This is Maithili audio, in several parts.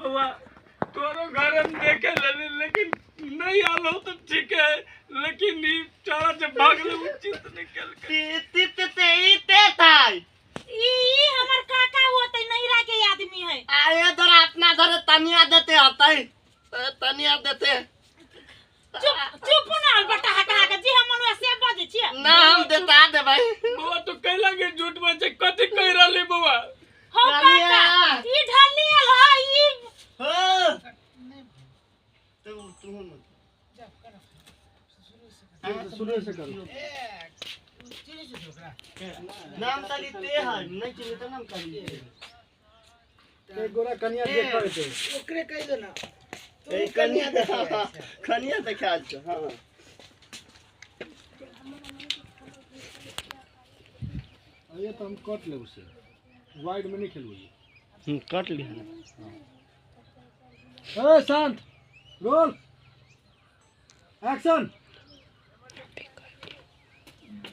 बउआ तोरो घर हम देखे लेली, लेकिन नहीं आलो तो ठीक है, लेकिन ई चारा जब भागले उचित नहीं केलकै। ती ती ते ते ई ते थाई। ई हमर काका होते, नैहरा के आदमी है। आए धर अपना घर तनिया देते होतै, तनिया देते। चुप चुप ना बटा हका हका जी हम मनुआ से बजै छियै। ना हम देता देबै। बउआ तू कैला के झूठ बजै, कथी कहि रहली बउआ? हो काका ई ढली आल है ई। हो तू तू मत शुरू से करो। नाम ताली ते है नहीं चिन्ह तो नाम ताली। एक गोरा कनिया देखा होते ओकरे कहि दो ना। ए कनिया देखा, कनिया देखा छ। हां ये तो हम कट ले उसे वाइड में नहीं खेलबो। कट ली। ए शांत रोल एक्शन।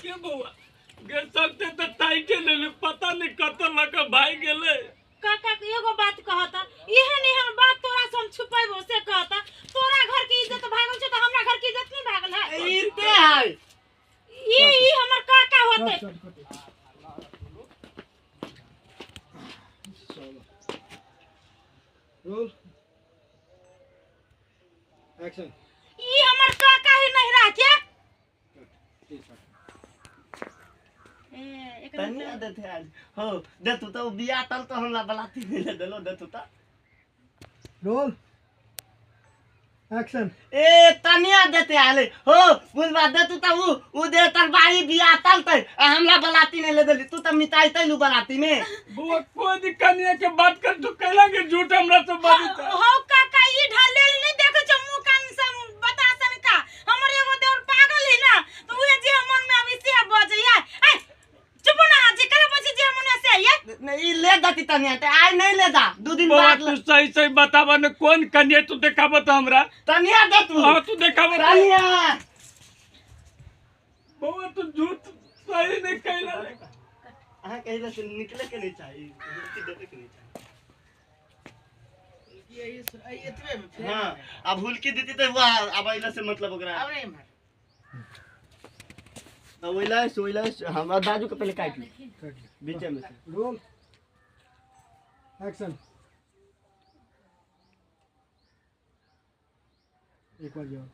के बउआ गे सकते तो टाइटे ले ले, पता नहीं कत लक भाई गेले। काका एगो बात कहता, एहन एहन बात तोरा से हम छुपेबो से कहता, तोरा घर के इज्जत भागल छै त हमरा घर के इज्जत नहीं भागल है। ई ते है ई ई हमर काका होते। Roll action. ई हमर काका ही नैहरा के। तनिया देते आज हो दे तू तो बिया तल तो हमरा बलाती नहीं देलो दे तू तो। Roll action. ए तनिया देते आले हो बुलबा दे तू तो उ दे तल बाई बिया तल त हमरा बलाती नहीं ले देली, तू तो मिताई तैलू बलाती में। बुआ कोई कनिया के बात कर तू कैला के झूठ हमरा से बात। हो काका ई ढलेल नहीं देखे छ मुंह कान से बतासन का, हमर एगो देवर पागल है ना तो उहे जे मन में अभी से बजैया। ए चुप ना जे कल बजे जे मन से ये नहीं ले जाती तनिया ते आइ नहीं ले जा दू दिन बाद। तू सही सही बतावा न कौन कनिया तू देखाबत हमरा? तनिया दे तू। हां तू देखाबत तनिया। बउआ तू झूठ सही नहीं कहला। अहां कहिला से निकले के नहीं चाहिए, हुलकी देवे के नहीं चाहिए। ये एतबे में फेर। हां अब हुलकी देती त वाह अब अइला से मतलब ओकरा अब नहीं मार। अब ओइला से ओइला हमरा बाजू के पहले काट ली बीचे में से। Roll action. एक बार जाओ।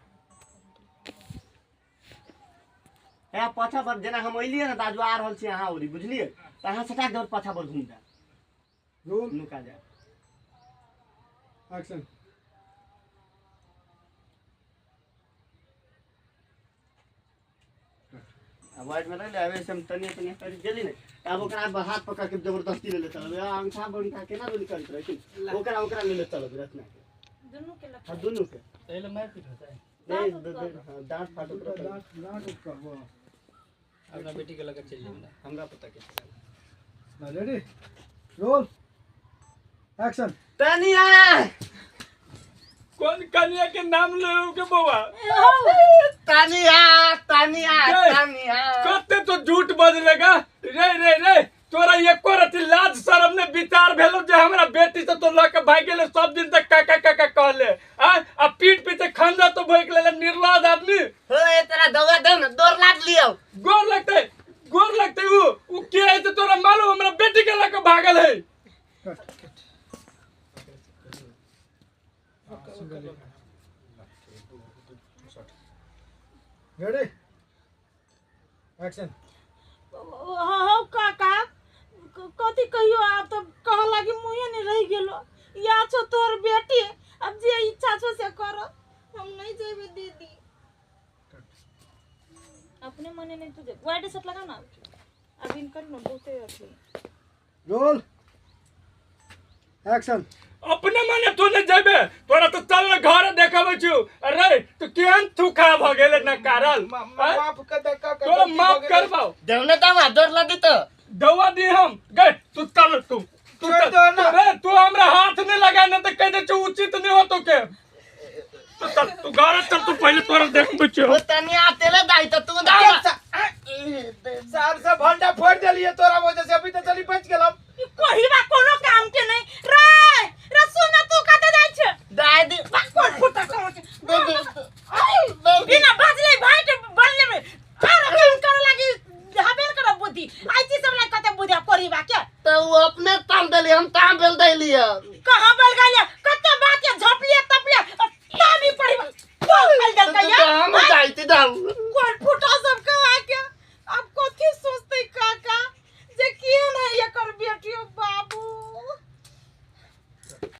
ए पाछा पर जेना हम अइलियै ने दाजू आ रहल छी अहाँ ओरी बुझलियै, त अहाँ सटाक दौड़ पाछा पर घूम जा। रोल नुका जा। एक्शन। वाइड में ले आवे से हम तनिया तनिया कर गेली ने अब ओकरा हाथ पकड़ के जबरदस्ती ले ले चलब, अंगठा बंठा केना ले करत रहे ओकरा ओकरा ले ले चलब रत्ना के दुनू के लग। हां दुनू के पहले मार पीट होता है नहीं दांत फाटो दांत दांत उपका हुआ अपना बेटी के लगा चल जाए हमरा पता के। Ready roll action. तनिया कौन कनिया के नाम ले के बउआ? तनिया तनिया तनिया कते तो झूठ बजलेगा रे रे रे तोरा एको रति लाज शरम ने विचार भेलो जे हमरा बेटी से तो लके भाग गेले सब दिन तक काका काका कहले आ पीठ पीछे खंजा तो भोक लेले निर्लज आदमी। हो ए तोरा दवा दे ना डोर लाग लियो। गोर लगते गोर लगते उ के है तो तोरा मालूम हमरा बेटी के लके भागल है। Ready action. हो काका कथी कहियो आप तो कह लागी मुँहे नहीं रह गेलो, या छो तोर बेटी अब जे इच्छा छो से कर, हम नहीं जेबे दीदी। अपने मने नहीं तुझे वाइट शर्ट लगा ना अभी कर ना बहुते अथी। Roll action. अपने मने तू नहीं जेबे तोरा तो चल ना घर देखाबै छु। अरे तू केहन थूखा भ गेले न कारण माफ कर दे काका तोरा माफ करबाओ देवने दवा डोर लगी तो दवा दी हम गए तू चल तू तू अरे तू हमरा हाथ नहीं लगा न त कह दे छु उचित नहीं होतो के। तू चल तू घर चल तू पहले तोरा देखबै छु। ओ तनिया तेले दाई त तू दावा सार से भंडा फोड़ देलिए तोरा वजह से, अभी त चली बच गेलम। कोहिबा कोनो काम के नहीं रे रे सुन तू कते दैलिए। कहाँ बैलगाड़ी लिए? कत्ते बात के झपलिए तपलिए ताबी पड़ी बोल फैल देलकै या। हम जाइते दाऊ। कोन फुटा सब